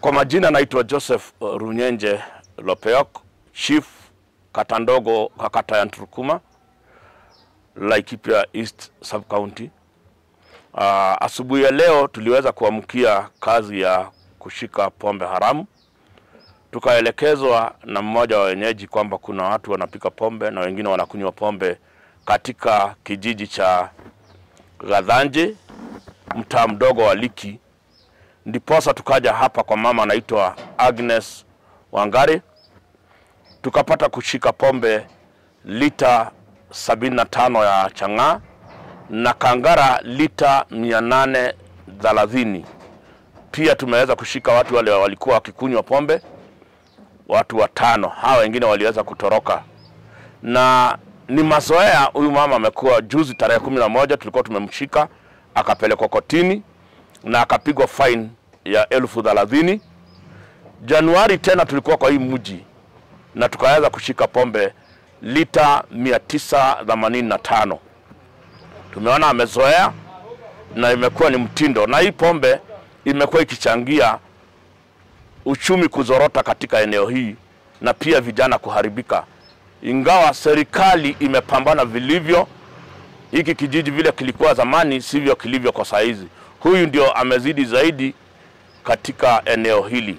Kwa majina naitwa Joseph Runyenje Lopeok, Chief kata ndogo kata ya Nturukuma, Laikipia East Sub County. Asubuhi ya leo tuliweza kuamkia kazi ya kushika pombe haramu. Tukaelekezwa na mmoja wa wenyeji kwamba kuna watu wanapika pombe na wengine wanakunywa pombe katika kijiji cha Gathanje, mtaa mdogo wa Liki. Ndiposa tukaja hapa kwa mama anaitwa Agnes Wangari, tukapata kushika pombe lita 75 ya chang'aa na kangara lita 830. Pia tumeweza kushika watu wale walikuwa wakikunywa pombe, watu 5. Hawa wengine waliweza kutoroka. Na ni mazoea, huyu mama amekuwa, juzi tarehe 11 tulikuwa tumemshika, akapelekwa kotini na akapigwa fine ya 30,000. Januari tena tulikuwa kwa hii mji na tukaweza kushika pombe lita 985. Tumeona amezoea na imekuwa ni mtindo, na hii pombe imekuwa ikichangia uchumi kuzorota katika eneo hii na pia vijana kuharibika. Ingawa serikali imepambana vilivyo, hiki kijiji vile kilikuwa zamani sivyo kilivyo kwa saizi. Huyu ndio amezidi zaidi katika eneo hili.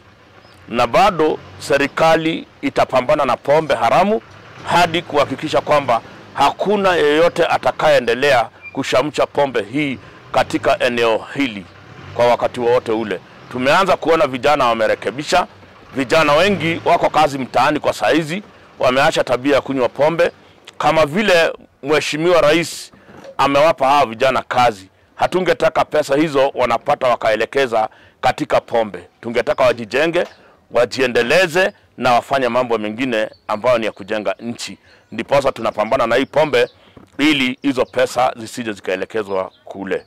Na bado serikali itapambana na pombe haramu hadi kuhakikisha kwamba hakuna yeyote atakayeendelea kushamcha pombe hii katika eneo hili kwa wakati wowote ule. Tumeanza kuona vijana wamerekebisha. Vijana wengi wako kazi mtaani kwa saizi, wameacha tabia ya kunywa pombe. Kama vile Mheshimiwa Rais amewapa hawa vijana kazi, hatungetaka pesa hizo wanapata wakaelekeza katika pombe. Tungetaka wajijenge, wajiendeleze na wafanye mambo mengine ambayo ni ya kujenga nchi. Ndiposa tunapambana na hii pombe ili hizo pesa zisije zikaelekezwa kule.